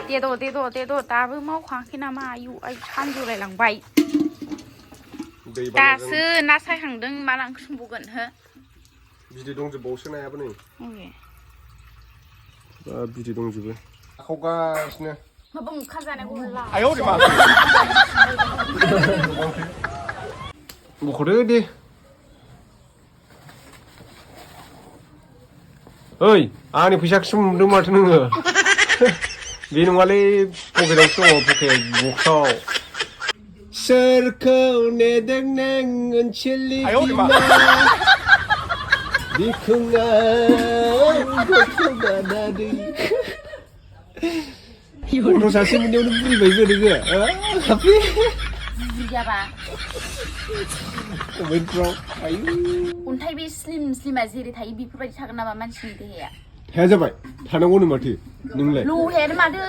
देद' दाबो मावखाङाखै नामा आयु आयु सानजौलायलांबाय दासो ना सायखांदों माला ओंख्रि संबावगोन हो बिदै दंजोबबावसो नायाबो नै बिदै दंजोबो खावगासिनो माबा ओंखाम जानायखौ होला आयौ रे मा बख'दो दे ओइ आंनि फैसाखौसो मोनदों माथो नोङो बे नङालै पकेटावसो दङ पकेट बक्सआव सोरखौ नेदों नों ओनसोलनि बिमा बिखुङा गथ'बानानै गथ' सासे मोननायावनो बुरिबायबो नोङो हाफि बुरियाबा कमेन्टफ्राव आयु अन्थाइ बे स्लिमा जेरै थायो बेफोरबायदि थागोन नामा मानसिनि देहाया थाया जाबाय थानांगौनो माथो नोंलाय लहायानो माथो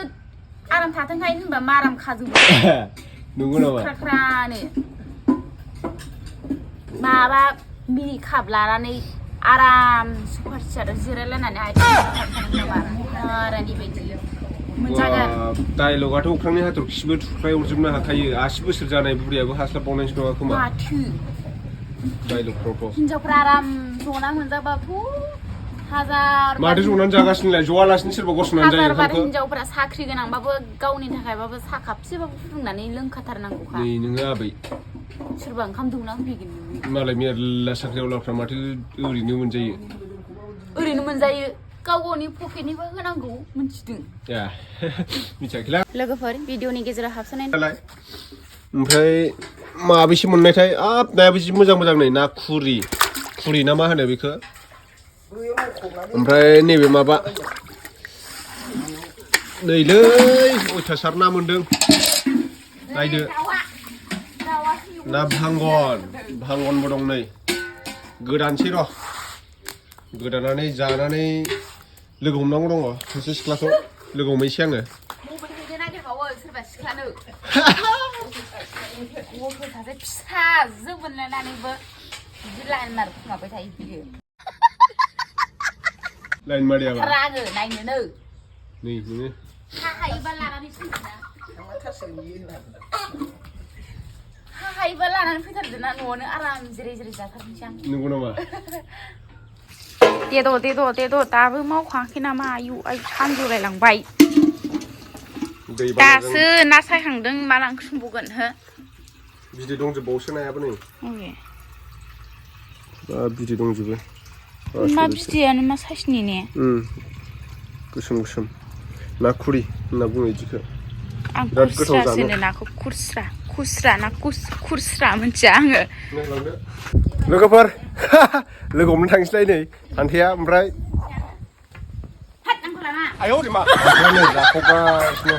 आराम थाथोंहाय होनबा माराम खाजोबो नंगौ नामा ख्राख्रानो माबा मिनि खाप लानानै आराम सुपार सियाराव जिरायलायनानै आरानि बायदि मोनजागोन डायलगाथ' अख्रांनि हाथरखिबो थुख्राय अरजोबनो हाखायो 80 बोसोर जानाय बुरियाबो हास्लाबबावनायसो नङा खोमा माथो डायलगफ्रावथ' हिनजावफ्रा आराम जना मोनजाबाथ' हाजार माथो जनानै जागासिनोलाय जवालासिनो सोरबा गसंनानै जायो हाजार हिनजावफ्रा साख्रि गोनांबाबो गावनि थाखायबाबो साहा कापसेबाबो फुदुंनानै लोंखाथारनांगौखा नै नोङो आबै सोरबा ओंखाम दौना होफैगोन मालाय मेरला साख्रिआवलाफ्रा माथो ओरैनो मोनजायो गाव गावनि पकेटनिबो होनांगौ मिथिदों मिथियाखैला लोगोफोर भिडिअनि गेजेराव हाबसोनाय ओमफ्राय माबेसे मोननायथाय आप नायाबो जि मोजां मोजां नै ना खुरि ना मा होनो बेखौ ओमफ्राय नैबे माबा नैलै अयथासार ना मोनदों नायदो ना भांगनबो दं नै गोदानसै र' गोदानानै जानानै लोगो हमनांगौ दङ सासे सिख्लाखौ लोगो हमहैसै आङो मबाइल हैनो नागिरबावो सोरबा सिख्लानो गथ' सासे फिसा जोबोनलायनानैबो बिदि लाइन मारखुमाबाय थायो बियो लाइन मारियाबा रागो नायनोनो नै नोङो हायोबा लानानै फैदोना हायोबा लानानै फैथारदो ना न'आवनो आराम जिराय जाथारनोसै आं नंगौ नामा देद' दाबो मावखाङाखै नामा आयु आयु सानजौलायलांबाय दासो ना सायखांदों माला ओंख्रि संबावगोन हो बिदै दंजोबबावसो नायाबो नै बिदै दंजोबो मा बिदैयानो मा साइसनि ने गोसोम ना खुरि होनना बुङो बिदिखौ आं खुस्रासो होनो नाखौ खुस्रा ना खुस्रा मिथिया आङो लोगोफोर लोगो हमनो थांसैलाय नै हान्थाया ओमफ्राय आयौ रे मा जाखावगासिनो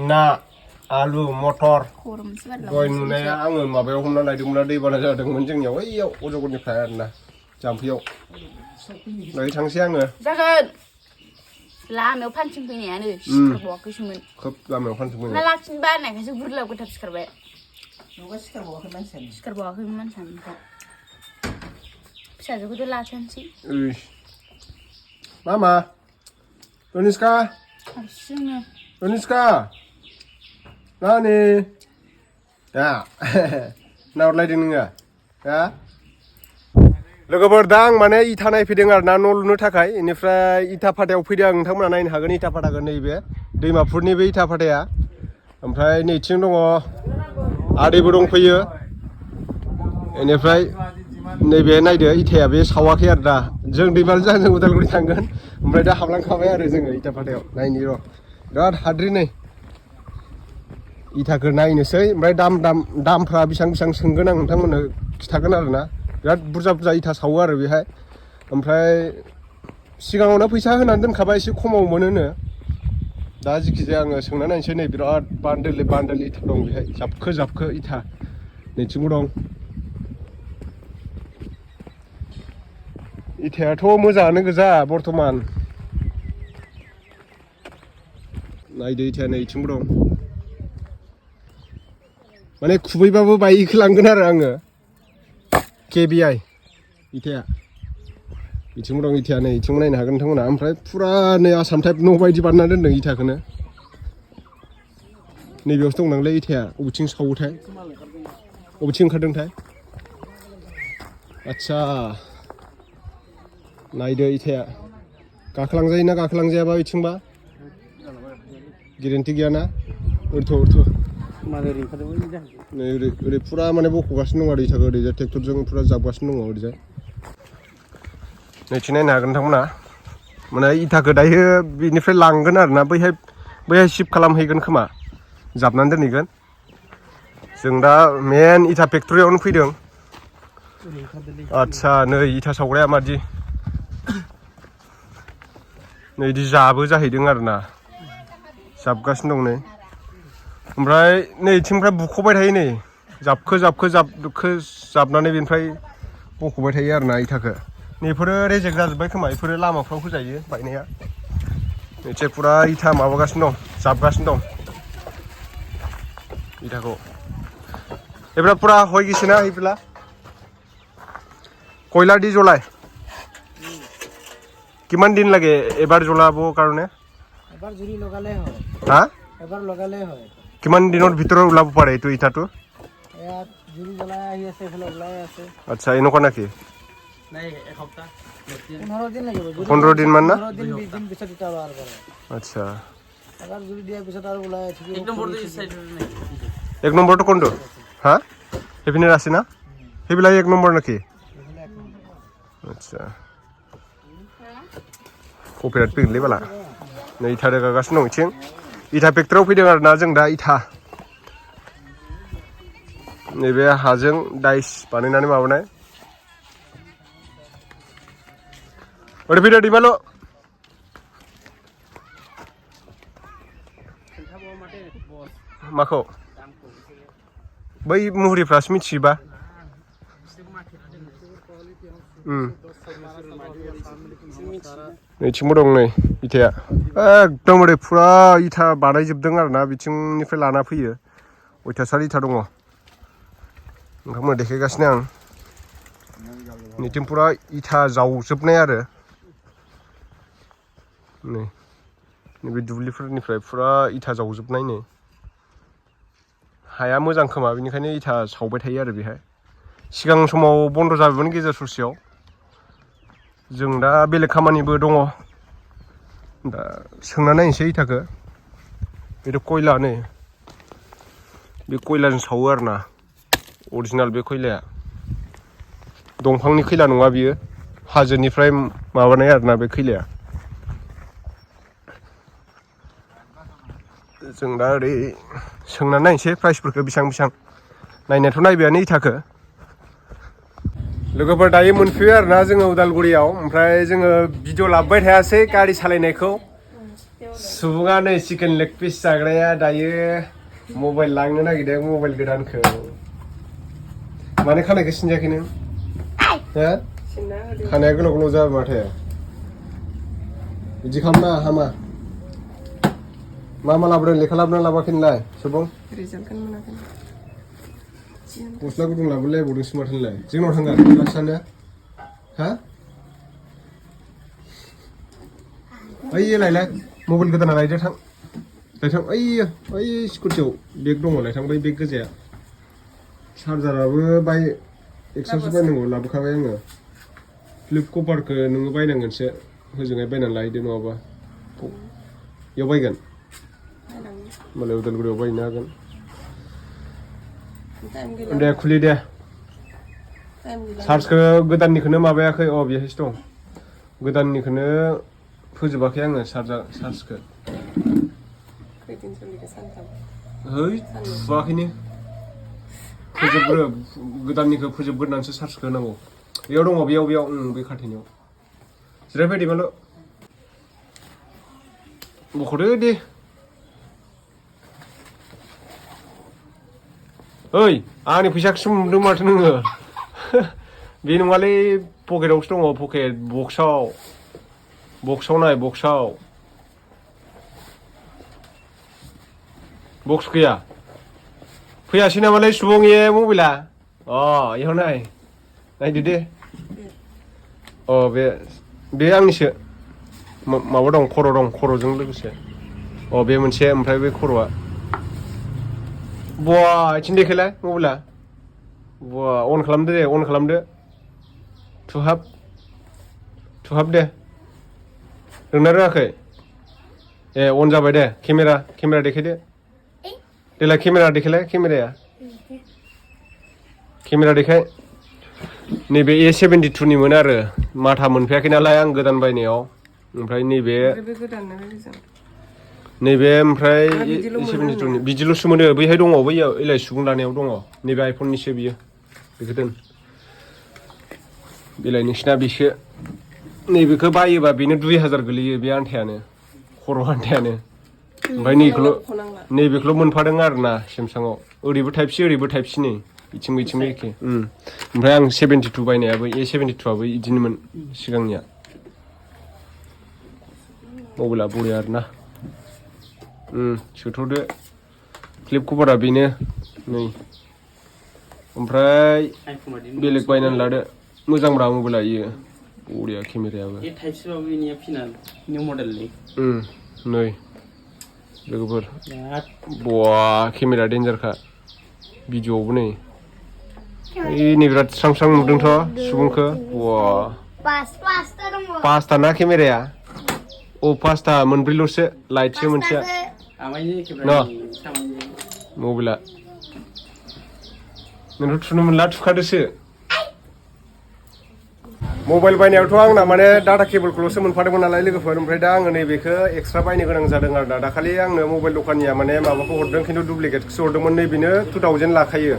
ना आलु मटर दहाय नुनाया आङो माबायाव हमना लायदोंमोन दैबाना जादोंमोन जोंनियाव ओइयाव अजगरनिफ्राय आरोना जाम्फैयाव लाय थांसै आङो जागोन लामायाव फानथिं फैनायानो सिखारबावाखैसोमोन खोब लामायाव फानथिं फैनाय ना लाखिनो बानायखायसो गुरलाब गोथाब सिखारबाय सिखारबावाखैमोन मानसियानो फिसाजोखौथ' लाथानोसै मामा Oniska हारसिंनो Oniska नानि दा नाहरलायदों नोङो हा लोगोफोर दा आं माने इथा नायफैदों आरो ना न' लुनो थाखाय बेनिफ्राय इथा फाथायाव फैदों आं नोंथांमोना नायनो हागोन इथा फाथाखौ नैबे दैमाफुरनि बे इथा फाथाया ओमफ्राय नैथिं दङ आदैबो दंफैयो बेनिफ्राय नैबे नायदो इथाया बे सावाखै आरो दा जों दैमालुजों जों उदालगुरि थांगोन ओमफ्राय दा हाबलांखाबाय आरो जोङो इथा फाथायाव नायनि र' बिराद हाद्रि नै इथाखौ नायनोसै ओमफ्राय दामफ्रा बेसेबां सोंगोन आं नोंथांमोननो खिथागोन आरो ना बिराद बुरजा इथा सावो आरो बेहाय ओमफ्राय सिगाङावनो फैसा होनानै दोनखाबाय एसे खमाव मोनोनो दा जिखिजाया आङो सोंना नायनोसै नै बिराद बान्दोल इथा दं बेहाय जाबखो इथा नैथिंबो दं इथायाथ' मोजाङानो गोजा बर्थमान नायदो इथाया नैथिंबो दं माने खुबैबाबो बायखौ लांगोन आरो आङो KBI इथाया बिथिंबो दं इथाया नै इथिंबो नायनो हागोन नोंथांमोना ओमफ्राय फुरा नै आसाम टाइप न' बायदि बानायना दोनदों इथाखौनो नैबेयावसो दं नांलाय इथाया बबेथिं सावोथाय बबेथिं ओंखारदोंथाय आदसा नायदो इथाया गाखोलांजायोना गाखोलांजायाबा बिथिंबा गेरेन्टि गैयाना ओरैथ' नै ओरै फुरा माने बख'गासिनो दं आरो इथाखौ ओरैजाय ट्रेक्टरजों फुरा जाबगासिनो दङ ओरैजाय नैथिं नायनो हागोन नोंथांमोना माने इथाखौ दायो बिनिफ्राय लांगोन आरोना बैहाय शिफ्ट खालामहैगोन खोमा जाबनानै दोनहैगोन जों दा मेन इथा फेक्ट'रियावनो फैदों आदसा नै इथा सावग्राया मादि नै इदि जाबो जाहैदों आरोना जाबगासिनो दं नै ओमफ्राय नैथिंनिफ्राय बुख'बाय थायो नै जाबखो जाबनानै बेनिफ्राय बख'बाय थायो आरोना इथाखौ नैफोरो रेजेक्ट जाजोब्बाय खोमा बेफोरो लामाफ्राव होजायो बायनाया नैथिं फुरा इथा माबागासिनो दं जाबगासिनो दं इथाखौ एबार पूरा हो गई ना এইফালা কয়লা দি জ্বলাই কিমান দিন লাগে এবাৰ জ্বলাবৰ কাৰণে এবাৰ জুৰি লগালে হয় হা এবাৰ লগালে হয় কিমান দিনৰ ভিতৰত ওলাব পাৰে এইটো ইটাটো ইয়াত জুৰি জ্বলাই আহি আছে এফালে ওলাই আছে আচ্ছা এনেকুৱা নাকি নাই এসপ্তাহ 15 দিন লাগিব 15 দিন মান না 15 দিন 20 দিন পিছত ইটা ওলাব পাৰে আচ্ছা এবাৰ জুৰি দিয়াৰ পিছত আৰু ওলাই আছে এক নম্বৰটো এই সাইডৰ নাই এক নম্বৰটো কোনটো হা সেইপিনে আছে না সেইবিলাক এক নম্বৰ নাকি আচ্ছা कपिराइट फैगोनलै बाला नै इथा रोगागासिनो दं इथिं इथा फेक्टरियाव फैदों आरोना जों दा इथा नैबे हाजों डाइस बानायनानै माबानाय ओरै फैदो दैमालु माखौ बै मुहुरिफ्रासो मिथियोबा नैथिंबो दं नै इथाया एकदम ओरै फुरा इथा बानायजोबदों आरोना बिथिंनिफ्राय लाना फैयो अयथासार इथा दङ नोंथांमोना देखायगासिनो आं नैथिं फुरा इथा जावजोबनाय आरो नै नैबे दुब्लिफोरनिफ्राय फुरा इथा जावजोबनाय नै हाया मोजां खोमा बेनिखायनो इथा सावबाय थायो आरो बेहाय सिगां समाव बन्द' जाबायमोन गेजेर ससेयाव जों दा बेलेग खामानिबो दङ दा सोंना नायनोसै इथाखौ बेथ' कयला नै बे कयलाजों सावो आरोना अरिजिनाल बे खयलाया दंफांनि खैला नङा बियो हाजोनिफ्राय माबानाय आरोना बे खैलाया जों दा ओरै सोंना नायनोसै प्राइसफोरखौ बेसेबां नायनायाथ' नायबायानो इथाखौ लोगोफोर दायो मोनफैयो आरोना जोङो उदालगुरियाव ओमफ्राय जोङो भिडिअ लाबोबाय थायासै गारि सालायनायखौ सुबुङा नै चिकेन लेग पिस जाग्राया दायो मबाइल लांनो नागिरदों मबाइल गोदानखौ माने खानायखौ सिनजायाखै नों हो खानाया गोलाव गोलाव जाबाय माथो बिदि खालामना हामा मा लाबोदों लेखा लाबोना लाबोआखै नोंलाय सुबुं रिजाल्टखौनो मोनाखै गस्ला गुदुं लाबोलायबावदोंसो माथो नोंलाय जोंनाव थांगोन लाखिसानो हा ओइ लायलाय मबाइल गोदाना लायदो थां ओइ स्कुटियाव बेग दङ लायथां बै बेग गोजाया चार्जाराबो एक्सट्रासो बायनांगौ लाबोखाबाय आङो फ्लिप कभारखौ नोङो बायनांगोनसो होजोंहाय बायनानै लायदो नङाबा बेयाव बायगोन होमबालाय उदालगुरियाव बायनो हागोन दे खुलि दे चार्जखौ गोदाननिखौनो माबायाखै बेहायसो दं गोदाननिखौनो फोजोबाखै आङो चार्जखौ है फुवाखैनो फोजोबग्रो गोदाननिखौ फोजोबग्रोनानैसो चार्जखौ होनांगौ बेयाव दङ बेयाव बे खाथेनायाव जिरायफैदो माल' बख'दो दे ओइ आंनि फैसाखौसो मोनदों माथो नोङो बे नङालै पकेटआवसो दङ पकेट बक्सआव नाय बक्सआव बक्स गैया फैयासै नामालै सुबुं मबाइला इयाव नायदो दे बे बे आंनिसो माबा दं खर'जों लोगोसे बे मोनसे ओमफ्राय बे खर'आ बवा आथिं देखायलाय मबाइला बवा अन खालामदो थुहाब दे रोंना रोङाखै अन जाबाय दे केमेरा देखायदो देलाय केमेरा देखायलाय केमेरा देखाय नैबे A72 निमोन आरो माथा मोनफैयाखै नालाय आं गोदान बायनायाव ओमफ्राय नैबे ओमफ्राय A72 नि बिदिल'सो मोनो बैहाय दङ बैयाव एलाय सुबुं लानायाव दङ नैबे आइफननिसो बियो बेखौ दोन बेलाय नोंसिना बेसो नैबेखौ बायोबा बेनो 2000 गोलैयो बे आन्थायानो खर' आन्थायानो ओमफ्राय नैबेखौल' मोनफादों आरोना सेमसांआव ओरैबो टाइप C ओरैबो टाइप C नै इथिंबो एखे ओमफ्राय आं 72 बायनायाबो A72 आबो इदिनोमोन सिगांनिया मबाइला बरिया आरोना सोथ'दो फ्लिप कभारा बेनो नै ओमफ्राय बेलेग बायनानै लादो मोजांब्रा मबाइला इयो बरिया केमेरायाबो ये टाइप C बाबो इनिया फिना निउ मडेलनि नै लोगोफोर बवा केमेरा डेन्जारखा भिडिअआवबो नै नै बिराद स्रां नुदोंथ' सुबुंखौ बवा पासथा ना केमेराया पासथा मोनब्रैल'सो लाइटसो मोनसेया मबाइला नोंथ' थुनो मोनला थुखादोसो मबाइल बायनायावथ' आंना माने डाटा केबोलखौल'सो मोनफादोंमोन नालाय लोगोफोर ओमफ्राय दा आङो नैबेखौ एक्सट्रा बायनो गोनां जादों आरो ना दाखालि आंनो मबाइल दखानिया माने माबाखौ हरदों खिन्थु डुप्लिकेटखौसो हरदोंमोन नैबेनो 2000 लाखायो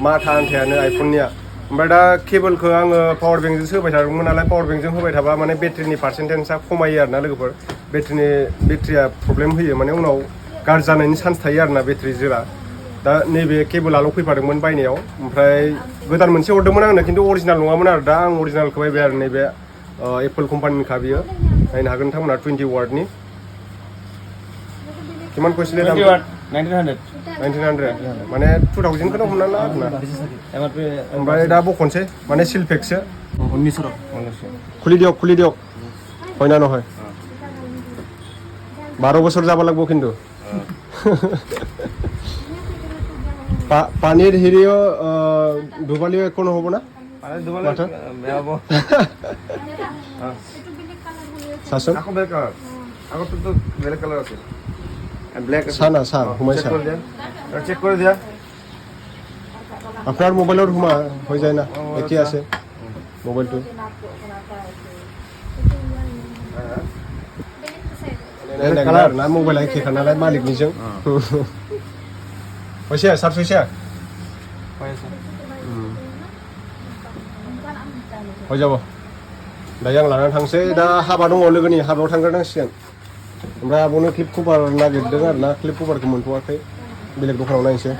माथा आन्थायानो आइफननिया ओमफ्राय दा केबोलखौ आङो पावार बेंकजोंसो होबाय थादोंमोन नालाय पावार बेंकजों होबाय थाबा माने बेटारिनि पार्सेन्टेजआ खमायो आरोना लोगोफोर बेटारिया प्रब्लेम होयो माने उनाव गाज्रि जानायनि चान्स थायो आरोना बेटारि जोरा दा नैबे केबोलाल' फैफादोंमोन बायनायाव ओमफ्राय गोदान मोनसे हरदोंमोन आंनो खिन्थु अरिजिनाल नङामोन आरो दा आं अरिजिनालखौ बायबाय आरो नैबे एप्पल कम्पानिनिखा बियो नायनो हागोन नोंथांमोना 20 वाटनि किमान কৈছিলে दाम 1900 माने 2000 खौनो हमना ला आरोना ओमफ्राय दा बखनसै माने सिलपेकसो 1900 खुলি দিয়ক হয় না নহয় 12 বছর যাব লাগবো কিন্তু পানির হেরিও ডুবালিও কোনো হবো না পানি ডুবালে বেয়া হবো সাসন আকো বেলেগ কালার আগত তো বেলেগ কালার আছে ব্ল্যাক সানা হুমাই সা চেক করে দিয়া আপনার মোবাইলের হুমা হয়ে যায় না একই আছে মোবাইলটো কালার না মোবাইল একে খানালাय মালিকनिजों फैसा सार्ज फैसा हो जाबो दायो आं लानानै थांसै दा हाबा दङ लोगोनि हाबायाव थांग्रोनांसिगोन ओमफ्राय आब'नो क्लिप कभार नागिरदों आरोना क्लिप कभारखौ मोनथ'वाखै बेलेग दखानाव नायनोसै